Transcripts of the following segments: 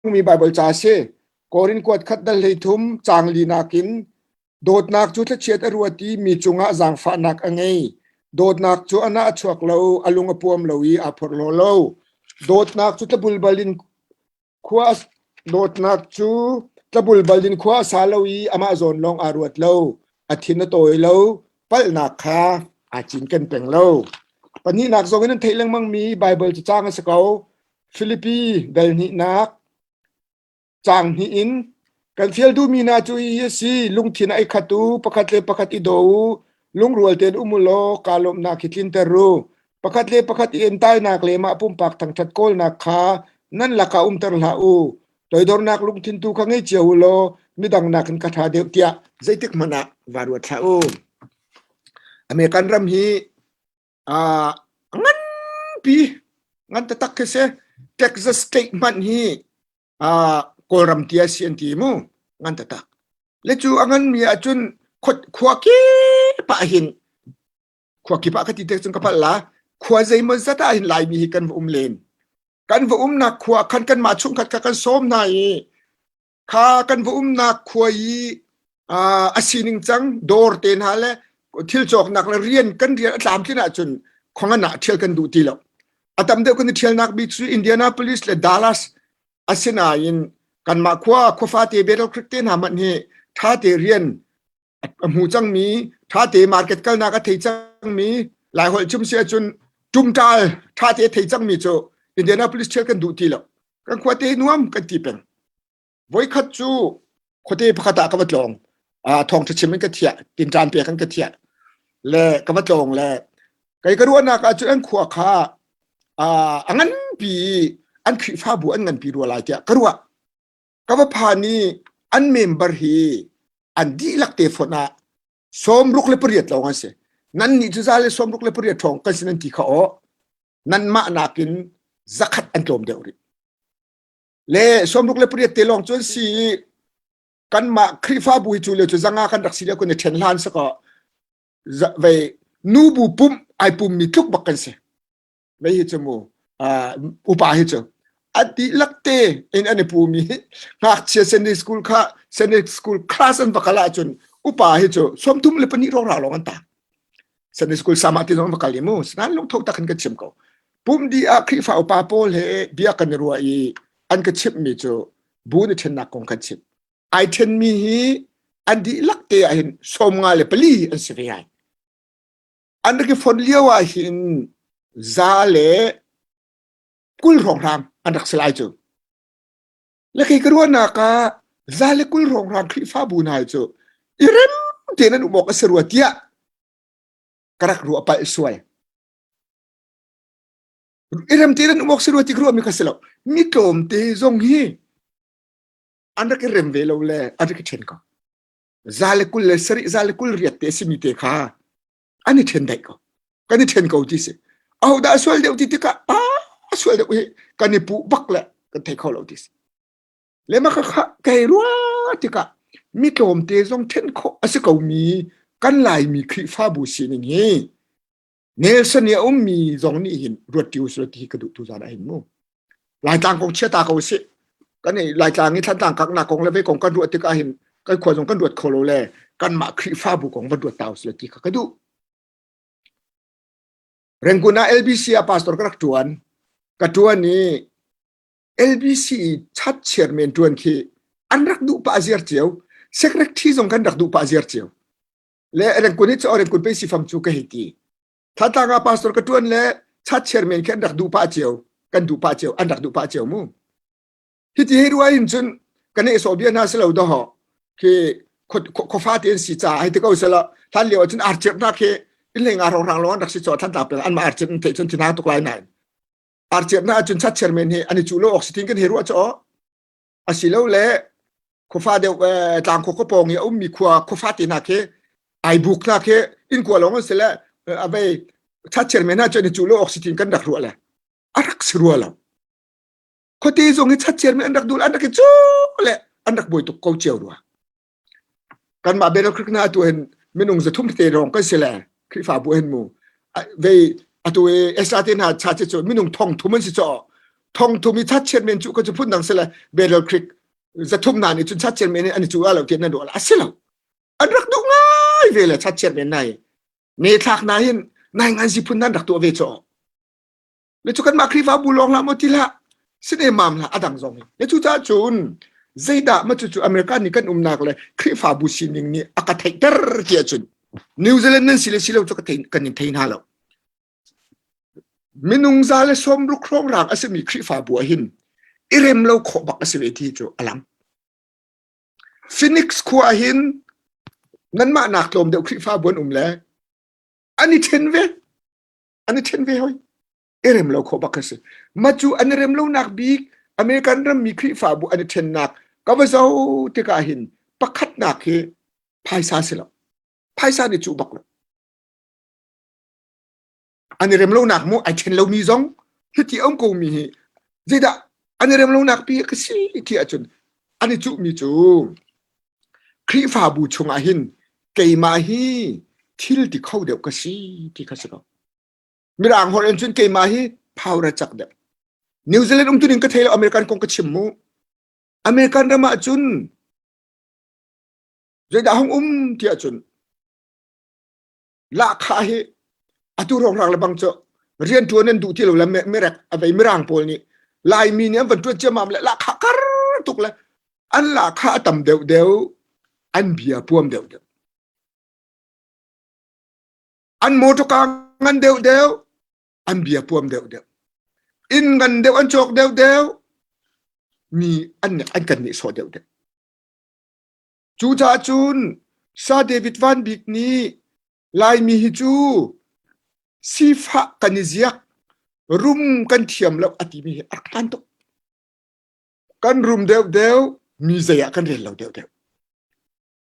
lengmangmi Baibal ca a si. Korin kuat khat dal 13 caang linak in dawtnak cu thlachiat a ruat i mi cungah zaangfahnak a ngei. Dawtnak cu a nah a chuak lo, a lung a puam lo i aa phorhlaw lo. Dawtnak cu tlabulbal in Khua dawtnak cu tlabulbal in khua a sa lo i amah zawn lawng aa ruat lo. A thin a tawi lo. Palhnak kha aa cinken peng lo. Pahnihnak zong in an theih lengmangmi Baibal cacang a si ko. Filipi dal hnihnak caang hnih in kan fial duhmi hna cu hihi a si lungthin a i khat u pakhat le pakhat i daw u lungrual tein um u law kaa lawmhnak hi tlinter u Pakhat le pakhat i entainak le mah pumpak thangṭhat kawlnak kha nan lakah umter hlah u. Toidornak lungthin tu kha ngei cio u law midang nakin ka ṭha deuh tiah zeitik hmanh ah vaa ruat hlah u. American ram hi uh, nganpi ngan taktak khi si. Texas state hmanh hi uh, Kawlram tia si an ti mu ngan taktak. Le cu a nganmi ahcun khua kip ah hin khua kip ah ka ti tek cun ka palh la khua zeimaw zat ah hin laimi hi kan va um len kan va umnak khua khan kanmah chungkhat kha kan sawm hna i kha kan va umnak khua i a sining cang dawr te hna le thil cawknak le rian kan rian a tlamtlin ahcun khongan ah thial kan duh ti lo a tam deuh kan i thialnak bik cu Indianapolis le Dallas asinain kanmah khua khuafate Battle Creek te hna hmanh hi tha te rian a hmu cangmi ṭhate market kalnak a thei cangmi Laiholh chim si ahcun ṭumṭal ṭhate a thei cangmi cu Indianapolis ṭhial kan duh ti lo. Kan khuate nuam kan ti peng. Voikhat cu khuate pakhat ah ka va tlawng. Thawngṭha chim in ka thiah, tinṭan pek in ka thiah. Le ka va tlawng le kei ka ruahnak ahcun an khua kha a nganpi an Khrihfabu an nganpi rua lai tiah ka ruah. Ka va phan i an member hi an dihlak te fonh ah 68 lawng an si. Nan nih cu za le 68 ṭhawng kan si nan ti kha aw. Nanmah nakin zakhat an tlawm deuh rih. Le 68 te lawng cu an si i kanmah Khrihfabu hi cu le cu zanga kan rak si lio kan i ṭhen hlan sakaw vei nubu pumh ai pummi tluk bak kan si. Mei hi cu mu upa hi cu a dihlak te in an i pumi ngakchia Sunday school kha Sunday school class an va kal ahcun upa hi cu 34 rawng lawng an tang Sunday school sama ti zong va kal i mu sinan lungtho tak in ka chim ko pum di ah Khrihfa upa pawl he bia kan i ruah i an ka chimhmi cu bu ni ṭhennak kong kan chim ai ṭhenmi hi an dihlak te ah hin 54 an si ve ai An rak i fonh lio ah hin 120 hrawnghrang an rak si lai cu. Le kei ka ruahnak ah 120 hrawnghrang Khrihfabu hna cu i rem tein an um awk a si rua tiah ka rak ruah palh sual. I rem tein an um awk si rua ti ka ruahmi kha si lo. Mi tlawmte zong hi an rak i rem ve lo le an rak i ṭhen ko. 127 128 te a simi te kha an i ṭhen daih ko kan i ṭhen ko ti si ahodah a sual deuh ti tikah a sual deuh hi kan i puh bak le kan thei kho lo ti si le mah kha kai rua tikah mi tlawmte zong ṭhen khawh a si ko mi kan Laimi Khrihfabu sining hi Nelson i a ummi zong nih hin ruat ti usih ti hi ka duh tu zan ah hin mu. Laitlang kong chia ta ko usih. Kan i Laitlang i Thlantlang kaknak kong le vei kong kan ruah tikah hin kan khua zong kan ruat kho lo le kanmah Khrihfabu kong van ruat ta usih ti kha ka duh. Rangoon ah LBC ah pastor ka rak tuan. Ka tuan i LBC i chat chairman tuan khi an rak duh pah ziar cio. Secretary zong kan rak duh pah ziar cio. Le Rangoon hi cu Rangoon pe si fam cu ka hei ti. Thantlang ah pastor ka tuan le chat chairman khi an rak duh pah cio kan duh pah cio an rak duh pah cio mu. Hiti hei ruah in cun kan i sawh bia hna si lo doho khi khuafa te an si caah hei ti ko sela hlan lio ahcun arcirhnak khi in hlei nga rong rang lo an rak si chaw Thantlang peng anmah arcirh an theih cun thinhang tuk lai nain arcirhnak ahcun chat chairman hi an i cuh lo awk si tin kan hei ruah chaw asilo le khuafa deuh tlang khua pawng i a ummi khua khuafa te hna khi ai buk hna khi inn kua lawng an si le avei chat men hna cu cu lo awk si tin kan rak ruah le a rak si rua lo khuate zong hi chat men an rak dul an rak i cu le an rak buai tuk ko cio rua kanmah Battle Creek na atu hin minung 300 te lawng kan si le Khrihfabu hin mu vei atu i SRT hna cha cu minung 3000 an si chaw. Thongthum i chatchiat men cu ka cu phun dang sile Battle Creek zathum hna nih cun chatchiat men an i cu lo tiah nan ruah a si lo. An rak duh ngai ve le chatchiat men nai. Me thlak na hin nai ngan si phun nan rak tuah ve chaw. Le cu kanmah Khrihfabu lawng hlah maw ti hlah sine mam hlah a dang zong hi. Le cu caah cun zeidah ma cucu America nih kan umnak le Khrihfabu sining nih a ka theihter ti ahcun New Zealand nan si le si lo cu ka thei kan in thei hna lo. Minung za le sawm ruk hrawng a simi Khrihfabu ah hin i rem lo khawh bak a si ve ti cu a lang. Phoenix khua ah hin nanmah nak tlawm deuh Khrihfabu an um le an i ṭhen ve. An i ṭhen ve hoi. I rem lo khawh bak a si. Ma cu an i rem lonak bik American rammi Khrihfabu an i ṭhennak ka va zoh tikah hin pakhatnak hi phaisa si lo. Phaisa nih cuh bak lo. An i rem lonak mu ai ṭhen lomi zong hiti a um komi hi zeidah an i rem lonak pi ka si ti ahcun an i cuhmi cu Khrihfabu chungah hin keimah hi thil ti kho deuh ka si ti kha si ko. Mirang holh in cun keimah hi power a cak deuh. New Zealand um tuning ka thei lo American kong ka chim mu. American ram ah cun zeidah hung um ti ahcun Lahkhah hi atu rawkrang le bang cu rianṭuan an duh ti lo le mirek a vei mirang pawl nih Laimi nih an van ṭuan ciammam le lahkhah kar tuk le an lahkhah a tam deuhdeuh an bia puam deuhdeuh an motorka ngan deuhdeuh an bia puam deuhdeuh inn ngan deuh an cawk deuhdeuh mi an an kan nihsawh deuhdeuh Cucaah cun Sa David Van Bik nih Laimi hi cu sifah kan i ziak, rum kan thiam lo a timi hi a rak hmaan tuk. Kan rum deuhdeuh, mi zei ah kan rel lo deuhdeuh.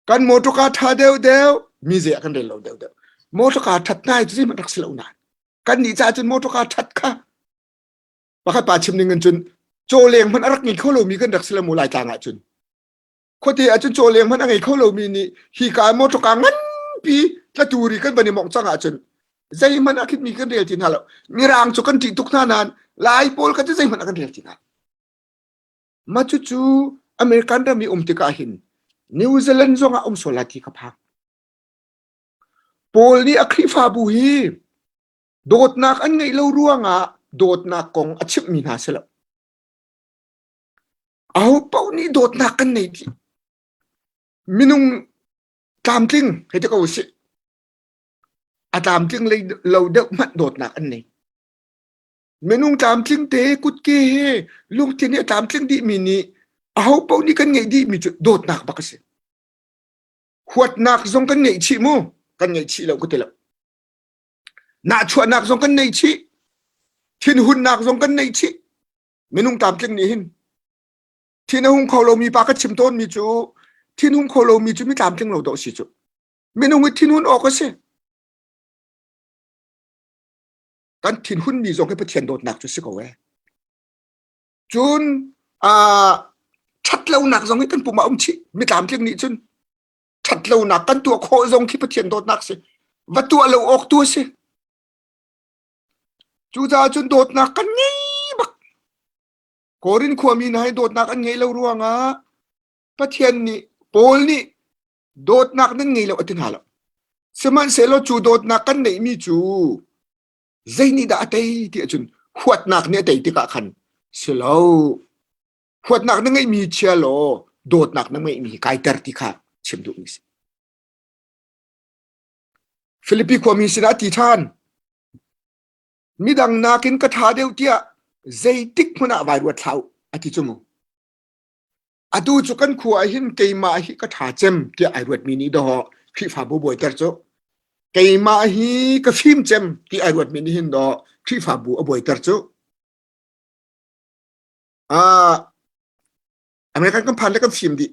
Kan motorka ṭha deuhdeuh, mi zei ah kan rel lo deuhdeuh. Motorka ṭhat nai cu zeihmanh rak si lo nain kan nih caah cun motorka ṭhat kha pakhat pa chim ning in cun cawleng hmanh a rak ngei kho lomi kan rak si lo mu Laitlang ah cun. Khuate ahcun cawleng hmanh a ngei kho lomi nih hi ka motorka nganpi tlaturi kan van i mongh cang ahcun zeihmanh a khitmi kan rel ti hna lo. Mirang cu kan ṭih tuk hna nain Lai pawl kha cu zeihmanh a kan rel ti hna. Mah cucu American ram i um tikah hin New Zealand zong ah um sual lai ti ka phang. Paul nih a Khrihfabu hi dawtnak an ngeih lo ruangah dawtnak kong a chimhmi hna si lo. Ahopaoh nih dawtnak kan nei dih. Minung tlamtling hei ti ko usih. A tlamtling lei lo deuh hmanh dawtnak an nei. Minung tlamtling te kutke he lungthin he a tlamtling dihmi nih ahopaoh nih kan ngeih dihmi cu dawtnak bak a si. Huatnak zong kan ngeih chih mu. Kan ngeih chih lo ka ti lo. Nahchuahnak zong kan neih chih. Thinhunnak zong kan neih chih. Minung tlamtling nih hin thin a hung kho lomi pa ka chim tawnmi cu thin hung kho lomi cu mi tlamtling lo dawh si cu. Minung hi thinhun awk a si. Kan thinhunmi zong hi Pathian dawtnak cu si ko ee. Cun aa ṭhatlonak zong hi kan pum ah um chih. Mi tlamtling nih cun ṭhatlonak kan tuah khawh zong khi Pathian dawtnak si. Va tuah lo awk tu a si. Cucaah cun dawtnak kan ngei bak. Korin khuami hna hi dawtnak an ngeih lo ruangah Pathian nih Paul nih dawtnak nan ngei lo a ti hna lo. Sihmanhsehlaw cu dawtnak kan neihmi cu zei nih dah a tei ti ahcun huatnak nih a tei tikah khan si lo. Huatnak na ngeihmi chia law dawtnak na ngeihmi hi kaiter ti kha chim duhmi si. Filipi khuami sinah a ti ṭhan. Midang nakin ka ṭha deuh tiah zeitik hmanh ah vai ruat hlah u, a ti cu mu. Atu cu kan khua ah hin keimah hi ka ṭha cem tiah ai ruatmi nih dawh Khrihfabu buaiter cu. Keimah hi ka fim cem ti ai ruatmi nih hin dawh Khrihfabu a buaiter cu. Ah, American kan phan le kan fim dih.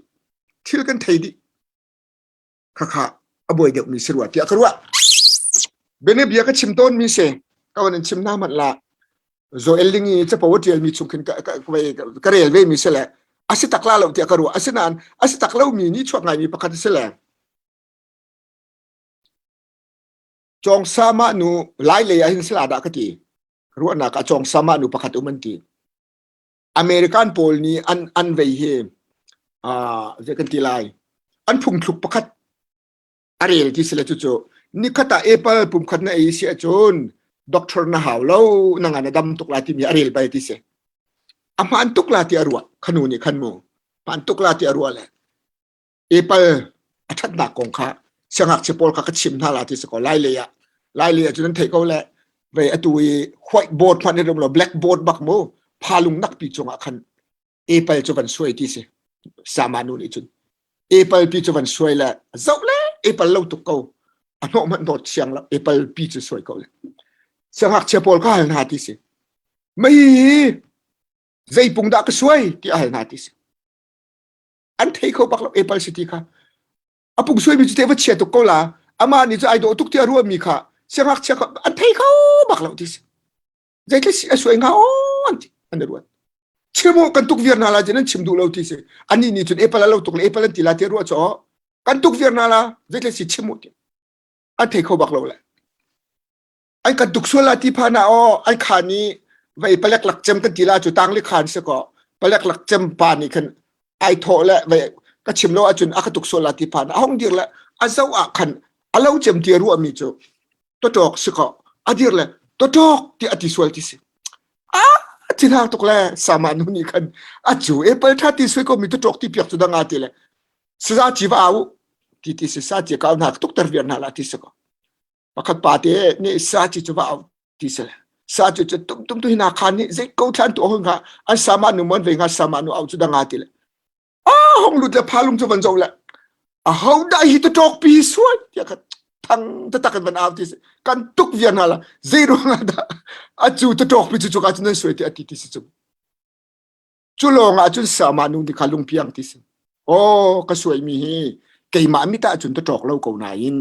Thil kan thei dih. Khakha a buai deuhmi si rua tiah ka ruah. Bianabia ka chim tawnmi si ka van in chim hna hmanh la Joel Ling i capo a ṭialmi chung khin ka, ka, ka rel ve mi si le a si tak la lo tiah ka ruah asinain a si tak lomi nih chuak ngaimi pakhat a si le Cawngsa mah nu lai lei ah hin sila dah ka ti ruahnak ah cawngsa mah nu pakhat um an ti. American pawl nih an an vei hi uh, zei kan ti lai an phungthluk pakhat a rel ti si le cucu nikhat ah apple pumkhat na ei si ahcun doctor na hau lo na ngan a dam tuk lai timi a rel bal ti si a hmaan tuk la ti a ruah khanu nih khan mu hmaan tuk la ti a ruah le apple a ṭhatnak kong kha siangngakchia pawl kha ka chim hna la ti si ko lai lei ah lai lei ah cun an theih ko le vei atu i white board hmanh in um lo black board bak mu phalung nak pi cungah khan apple cu van suai ti si sama nu nih cun apple pi cu van suai le zoh le apple lo tuk ko a hnawh hmanh hnawt siang lo apple pi cu suai ko le siangngakchia pawl ka hal hna ti si mei zei pung dah ka suai ti a hal hna ti si an thei kho bak lo apple city kha a pung suai mi cu te va chia tuk ko la amah nih cu ai dawh tuk ti a ruah mi kha siangngakchia kha an thei kho bak lo ti si zeitluk si a suai hnga aw an ti an ruat chim u kan tuk viar hna la cun an chim duh lo ti si anih nih cun apple a lo tuk le apple an ti la ti ruah chaw kan tuk viar hna la zeitluk si chim u ti an thei kho bak lo le an kan tuk sual la ti phan ah aw an khan i vei palek lak cem kan ti la cu tang li khan si ko palek lak cem pa nih khan ai thawh le vei ka chim lo ahcun a ka tuk sual la ti phan a hong dir le a zoh ah khan a lo cem ti ruah mi cu tawṭawk si ko a dir le tawṭawk ti a ti sual ti si a thinhang tuk le sama nu nih khan a cu apple tha ti sui ko mi tawṭawk ti piak cu danga ti le saza ci va au ti ti si sa ci kau hna tuk ter viar hna la ti si ko pakhat pa te nih sa ci cu va au ti si le sa cu cu tum tum tu hina khan nih zei ko thlan tu hong ha an sama nu mon ve nga sama nu au cu danga ti le a hong lut le phalung cu van zo le a ho dah hi tu ṭawk pi sual tiah kha thang taktak in van au ti si kan tuk viar hna la zei ruang ah dah a cu tu ṭawk pi cu cuka cun nan suai ti a ti ti si cu cu lawng ah cun sama nu nih kha lungpiang ti si aw ka suai mi hi keimah mit ah cun tu ṭawk lo ko nain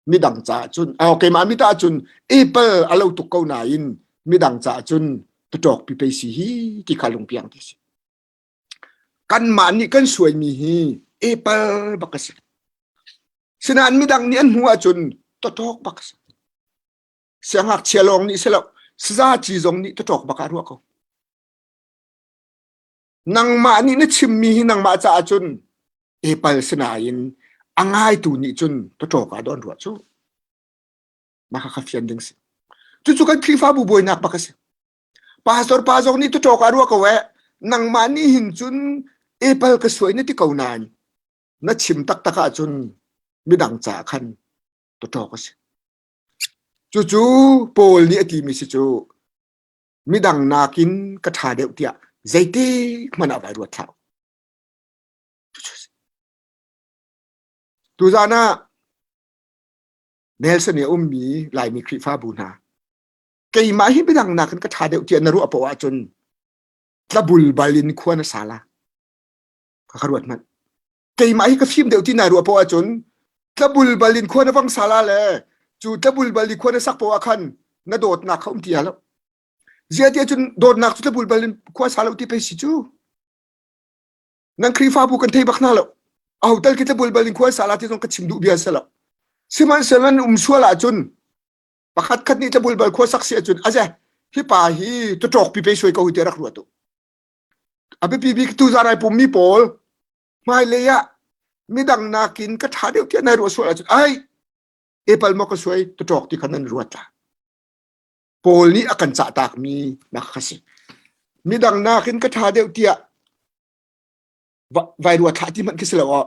midang caah cun aw keimah mit ah cun apple a lo tuk ko nain midang caah cun tu ṭawk pi pei si hi ti kha lungpiang ti si Kanmah nih kan suaimi hi apple bak a si. Sinain midang nih an hmuh ahcun tawṭawk bak a si. Siangngakchia lawng nih si lo, sazaci zong nih tawṭawk bak ah ruah ko. Nangmah nih na chimmi hi nangmah caah cun apple sinain a ngaitu nih cun tawṭawk ah dawn ruah cu. Mah kha kha fian ding si. Cucu kan Khrihfabu buainak bak a si. Pastor pa zong nih tuṭawk ah ruah ko eh nangmah nih hin cun apple ka suai na ti ko nain na chim taktak ahcun midang caah khan tuṭawk a si. Cucu Paul nih a timi si cu midang nakin ka ṭha deuh tiah zeitik hmanh ah vai ruat hlah. Tuzaan ah Nelson i a ummi Laimi Khrihfabu hna keimah hi midang nakin ka ṭha deuh tiah na ruah poah ahcun tlabulbal in khua na sa la ka ka ruat hmanh keimah hi ka fim deuh ti nai ruah poah ahcun tlabulbal in khua na vang sala le cu tlabulbal i khua na sak poah khan na dawtnak kha um ti lo zia ti ahcun dawtnak cu tlabulbal in khua sa lo ti pei si cu nan Khrihfabu kan thei bak hna lo aho tal ki tlabulbal in khua sa la ti zong ka chim duh bia se lo sihmanhsehlaw nan um sual ahcun pakhat khat nih tlabulbal khua sak si ahcun aze hi pa hi tuṭawk pi pe suai ko hi ti rak ruat u a biapi bik tu zan ai pummi pawl hmailei ah midang nakin ka ṭha deuh tiah nai ruah sual ahcun ai apple maw ka suai tuṭawk ti kha nan ruat la Paul nih a kan cah takmi nak kha si midang nakin ka ṭha deuh tiah vai ruat thlah ti hmanh khi si lo aw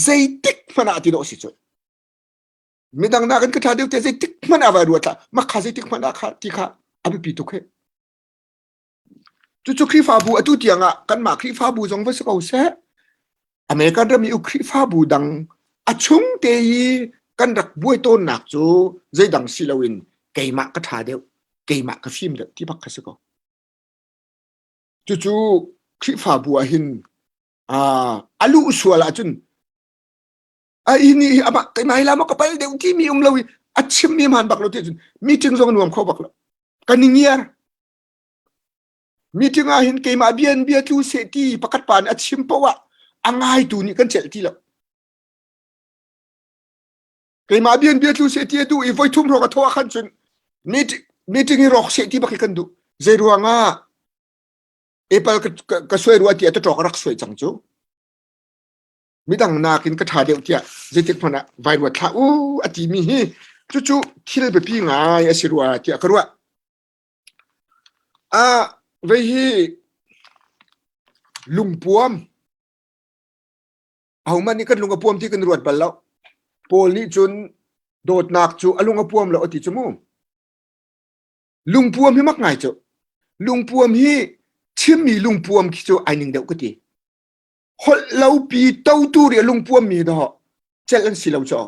zeitik hmanh ah ti dawh si cu midang nakin ka ṭha deuh tiah zeitik hmanh ah vai ruat hlah mah kha zeitik hmanh ah kha ti kha a biapi tuk he cucu Khrihfabu atu tiang ah kanmah Khrihfabu zong va si ko seh American ram i Khrihfabu dang a chung te i kan rak buai tawnnak cu zeidang si loin keimah ka ṭha deuh keimah ka fim deuh ti bak kha si ko cucu Khrihfabu ah hin a luh sual ahcun a hi ni hi amah keimah hi la maw ka pal deuh ti mi um lo i a chim mi hmaan bak lo ti cun meeting zong nuam kho bak lo kan i ngiar meeting ah hin keimah bian bia tlu se ti pakhat pa nih a chim poah ah a ngaitu nih kan celh ti lo keimah bian bia tlu se ti a duh i voi thum hrawng a thawh ah khan cun meeting meeting i rawk se ti bak hi kan duh zei ruangah? Apple ka, ka, ka suai rua tiah taṭawk a rak suai cang cu. Midang nakin ka ṭha deuh tiah zeitik hmanh ah vai ruat hlah u a timi hi cucu thil biapi ngai a si rua tiah ka ruah. Ah, vei hi lungpuam ahohmanh nih kan lung a puam ti kan ruat bal lo. Paul nih cun dawtnak cu a lung a puam lo a ti cu mu. Lungpuam hi mak ngai cu. Lungpuam hi chimmi lungpuam khi cu ai ning deuh ka ti. Holh lo pi totu ri a lungpuam mi dawh celh an si lo cu.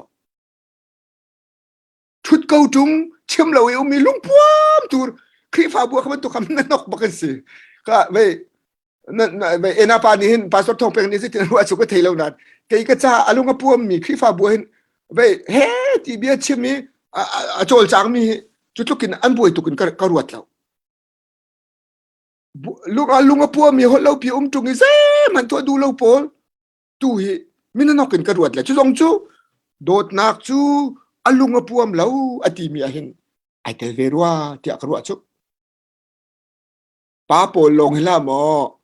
Thut ko tung chim lo i ummi lungpuam tur Khrihfabu ah kha bantuk kha na nok bak an si. Ka vei ena pa nih hin pastor thong peng nih zeitin ruah cu ka thei lo nain kei ka ca a lung a puam mi Khrihfabu hin vei he ti bia chim i a cawlcang mi hi cu tluk in an buai tuk in ka ruat lo lung a lung a puam mi holh lo pi um tung i zeihmanh tuah duh lo pawl tu hi minanok in ka ruat le cu zong cu dawtnak cu a lung a puam lo a ti mi ah hin ai tel ve rua tiah ka ruah cu Pa pawl lawng hi hlah maw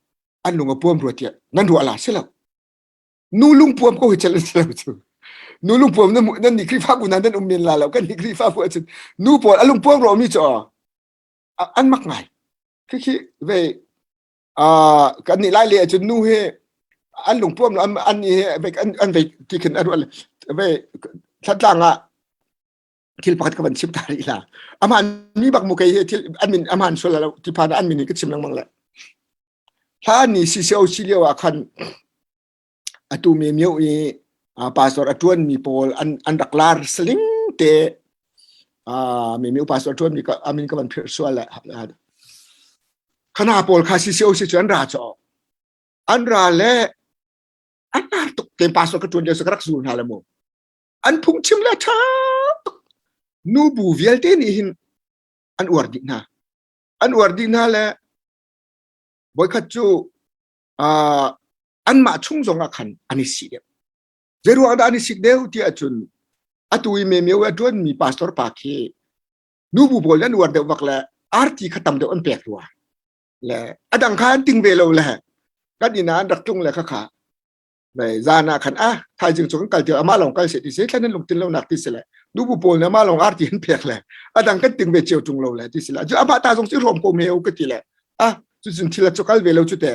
an lung a puam rua tiah nan ruah la si lo. Nu lungpuam ko hi cel an si lo cu. Nu lungpuam nan nan nih Khrihfabu hna nan um men la lo kan nih Khrihfabu ahcun nu pawl a lungpuam ro mi cu an mak ngai. Khikhi ve kan nih lai le ahcun nu hi an lungpuam lo an nih hi an an ve ti khin an ruah ve thlatlang ah thil pakhat ka van chim ta rih la aman mi bak mu kei he thil an min aman sual lo ti phan an min hi ka chim lengmang le hla ni CCO si lio ah khan atu me mio i pastor a tuan mi pawl an an rak lar saling te me mi pastor tuan mi ka amin ka van phir sual le khana pawl kha CCO si chu an ra cho an ra le an lar tuk ke pastor ka tuan lio sa ka rak zul hna le mu An phungchim le ṭha tuk. Nubu vialte nih hin an uar dih hna. An uar dih hna le voikhat cu uh, anmah chung zong ah khan an i sik deuh. Zeiruang dah an i sik deuh ti ahcun atu i memio a ṭuanmi pastor pa khi nubu pawl an uar deuh bak le arti kha tam deuh an pek rua. Le a dang kha an ting ve lo le kan inn ah an rak tlung le kha kha zan ah khan ah thaizing cu kan kal ti amah lawng kal se ti se thlan nan lungtin lo nak ti se le nubu pawl ne amah lawng arti an pek le adang kan ting ve cio tung lo le ti se le cu amah ta zong si rom ko me ka ti le ah cu cun thil cu kal ve lo cu te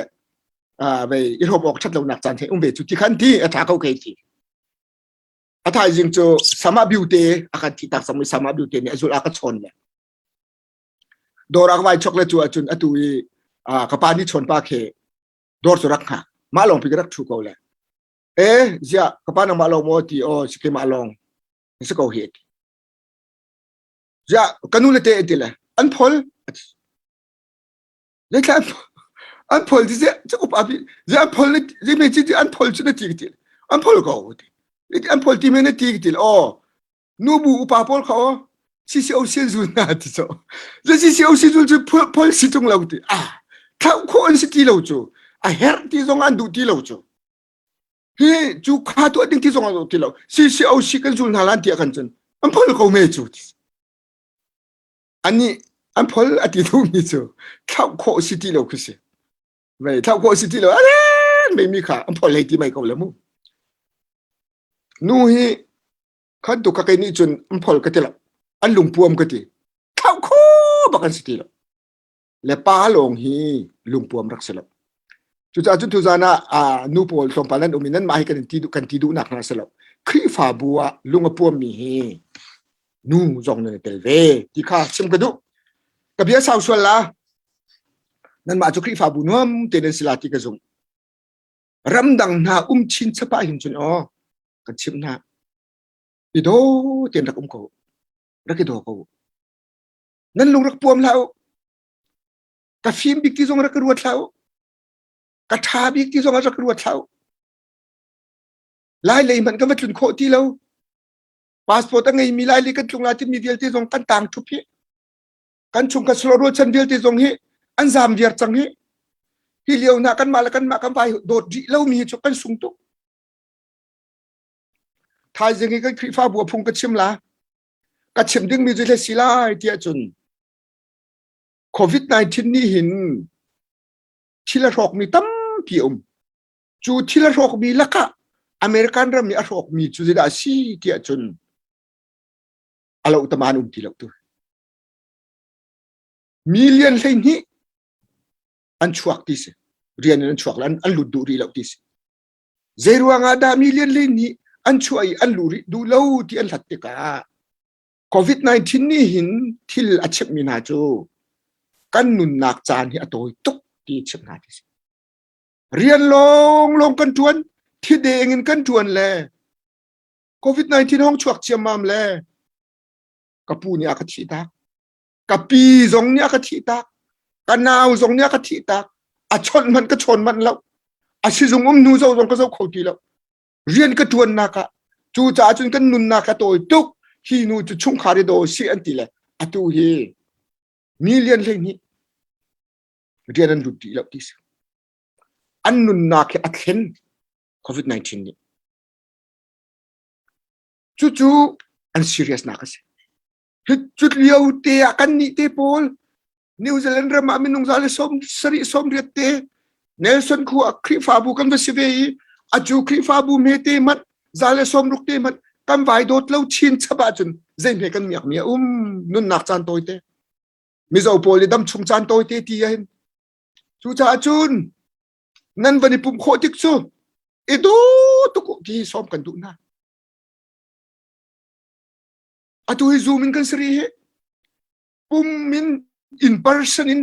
ah ve i rom ok that lo nak caan the um ve cu ti khan ti a tha ko ke ti a thaizing cu sama biute a kan thi tak sam sama biute nih azul a ka chon le dor ak vai chok le chu acun atu i ka pa ni chon pa khe dawr cu rak hngak mah lawng pi ka rak thu ko le e ziah ka pa nangmah lawng maw ti aw si keimah lawng si ko hi ti ziah ka nu le te ti le an phol leithla an phol ti ziah cu upa pi ziah an phol zi me chi an phol chu na ti ti an phol ko ti an phol ti me na ti ti aw Nubu upa pawl kha aw CCO sian hna ti so. Ze CCO si zul cu phol si tung lo ti. Ah, thlauh khawh an si ti lo cu. A herh ti zong an duh ti lo cu. Hi cu kha tuah ding ti zong an duh ti lo. CCO si kan zul hna lan ti kan cun. An phol ko me cu. Ani an phol a ti duhmi cu thlauh khawh si ti lo khi si. Vei thlauh khawh si ti lo. Aren mei mi kha an phol hei ti mai ko le mu. Nu hi khan tu ka kei nih cun an phol ka ti lo an lungpuam ka ti thlauh kho bak an si ti lo le pa lawng hi lungpuam rak si lo cucaah cun tuzan ah nu pawl tlawmpal nan um i nan mah hi kan ti kan ti duhnak hna si lo Khrihfabu ah lung a puammi hi nu zong nan i tel ve ti kha chim ka duh ka bia sau sual la nanmah cu Khrihfabu nuam te nan si la ti ka zumh ramdang hna um chin chapa hin cun aw kan chimh hna i daw tein rak um ko rak i daw ko nan lung rak puam hlah u ka fim bik ti zong rak ka ruat hlah u ka ṭha bik ti zong rak ka ruat hlah u lai lei hmanh kan va tlun khawh ti lo passport a ngeimi lai lei kan tlung lai timi vialte zong kan tang ṭhup hi kan chung kan slo rualchan vialte zong hi an zam viar cang hi hi lio hna kanmah le kanmah kan vai dawt rih lomi hi cu kan sung tuk Thaizing i kan Khrihfabu a phung ka chim la. Ka chim dingmi cu si lai tiah cun COVID-19 nih hin Thil a hrawkmi tampi a um. Cu thil a hrawkmi lakah American ram i a hrawkmi cu zeidah a si tiah cun a lo taman um ti lo tu. Million 12 an chuak ti si. Rian in an chuak an, an lut duh rih lo ti si. Zei ruangah dah million 12 an chuah i an luh rih duh lo ti an hlat tikah COVID-19 nih hin thil a chimhmi hna cu kan nunnak caan hi a tawi tuk ti a chimh hna ti si. Rian lawnglawng kan ṭuan, thideng in kan ṭuan le COVID-19 hong chuak ciammam le ka pu nih a ka thih tak, ka pi zong nih a ka thih tak, ka nau zong nih a ka thih tak, a chawnh hmanh ka chawn manh lo, a sizung um hnu zo zong ka zo kho ti lo. Rian ka ṭuannak ah cucaah cun kan nunnak a tawi tuk hi nu cu chungkhar i daw si an ti le atu hi million 12 rian an lut dih lo ti si. An nunnak hi a thlen COVID-19 nih. Cucu an serious nak a si. Cu lio te ah kan nih te pawl New Zealand ram ah minung za le 70 80 te Nelson khua Khrihfabu kan va si ve i acu Khrihfabu me te mat za le 60 te mat kan vai dawt lo chin chap ahcun zeihme kan miak mi a um nunnak caan tawi te Mizo pawl i dam chung caan tawi te ti hin cucaah cun nan van i pumh khawh tik cu i do tuk ti sawm kan duh hna atu hi zoom in kan sari hi pum in in person in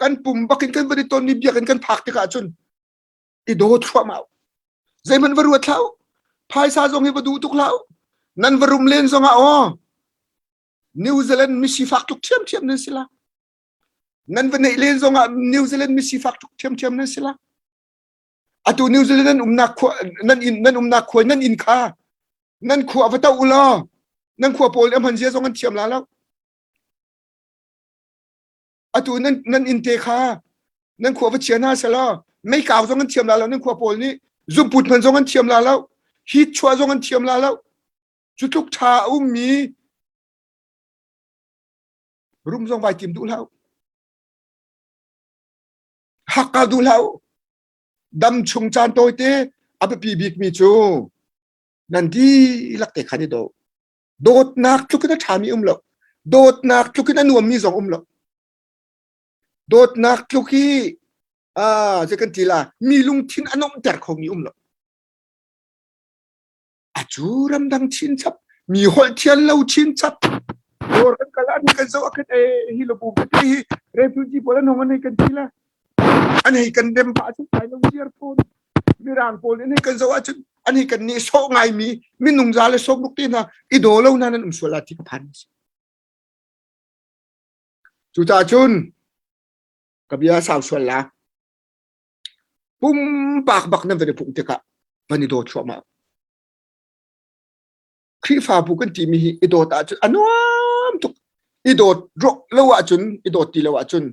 kan pum bak in kan van i ton ni biak in kan phak tikah cun i daw thluahmah zeihmanh va ruat hlah phaisa zong hi va duh tuk hlah nan va rum len zong ah aw New Zealand mi sifak tuk ṭhiamṭhiam nan si la nan va neih len zong ah New Zealand mi sifak tuk ṭhiamṭhiam nan si la atu New Zealand nan umnak khua nan inn nan umnak khua nan inn kha nan khua va to ulaw nan khua pawl a hman zia zong an thiam la lo atu nan nan inn te kha nan khua va chia hna selaw mei kau zong an thiam la lo nan khua pawl nih zumput hman zong an thiam la lo hit chuah zong an thiam la lo cu tluk tha a ummi rum zong vai tim duh hlah hakka duh hlah dam chung caan tawite a biapi bikmi cu nan dihlak te khan i daw dawtnak tluk in a ṭhami um lo dawtnak tluk in a nuammi zong um lo dawtnak tluk hi ah zei kan ti la mi lungthin a nuamhter khomi um lo acu ramdang chinchap mi holh thian lo chinchap dawr kan kal an kan zoh akhan e hi lo bu te hi refugee pawl an hong an hei kan ti la an hei kan rem pah cu kai lo ziar phone mirang pawl in hei kan zoh ahcun an hei kan nih sawh ngaimi minung za le 60 te hna i daw lo na nan um sual la ti ka phan cucaah cun ka bia sau sual la pumpak bak nan van i pumh tikah van i daw thluahmah Khrihfabu kan timi hi i dawt ahcun a nuam tuk. I dawt lo ahcun, i dawt ti lo ahcun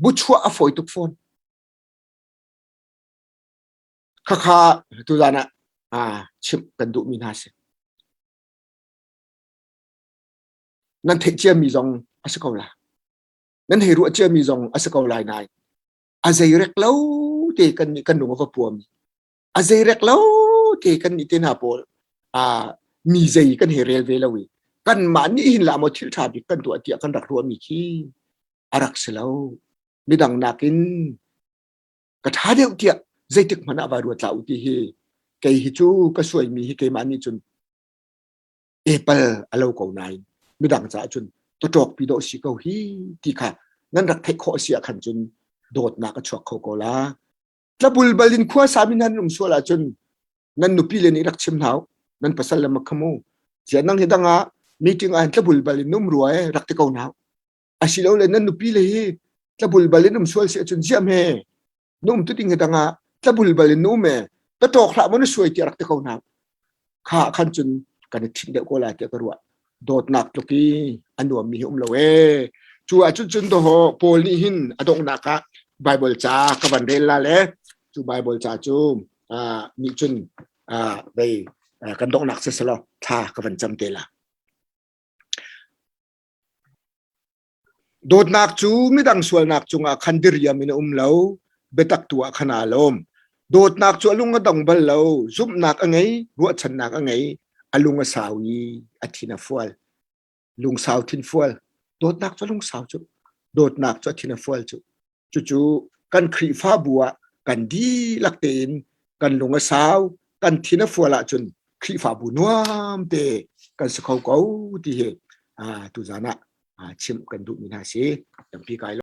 buchuah a fawi tuk fawn. Khakha tuzan ah chimh kan duhmi hna si. Nan theih ciami zong a si ko la. Nan hei ruah ciami zong a si ko lai nain a zeirek lo te kan nih kan lung a va puami a zeirek lo te kan nih te hna pawl mi zei kan hei rel ve lo i kanmah nih hin la maw thil ṭha bik kan tuah tiah kan rak ruahmi khi a rak si lo midang nakin ka ṭha deuh tiah zeitik hmanh ah vai ruat hlah u ti hi kei hi cu ka suaimi hi keimah nih cun apple a lo ko nain midang caah cun tawṭawk pi dawh si ko hi ti kha nan rak theih khawh si ah khan cun dawtnak a chuak kho ko la tlabulbal in khua sami nan um sual ahcun nan nupi le nih rak chim hna nan pasal le makhamu zia nang hi dang ah meeting ah tlabulbal in um rua e rak ti ko hna asilole nan nupi le hi tlabulbal in um sual si ahcun ziam he na um tu ding hi dang ah tlabulbal in na um e ta ṭawk hlah maw na suai tiah rak ti ko hna kha khan cun kan i ṭhinh deuh ko lai tiah ka ruah dawtnak tluk i a nuammi hi um lo ee cu ahcun cun doho Paul nih hin a donghnak ah Bible ca ka van rel la le cu Bible ca cu nih cun vei kan donghnak si selaw thla ka van cam te la Dawtnak cu midang sualnak cungah khan diriam in a um lo. Biatak tu ah khan aa lawm. Dawtnak cu a lung a dong bal lo. Zumhnak a ngei, ruahchannak a ngei, a lung a sau i a thin a fual. Lungsau thin fual. Dawtnak cu lungsau cu. Dawtnak cu a thin a fual cu. Cucu kan Khrihfabu ah kan dihlak tein kan lung a sau, kan thin a fual ahcun Khrihfabu nuam te kan si kho ko ti hi tuzan ah chimh kan duhmi hna si. Tampi kai.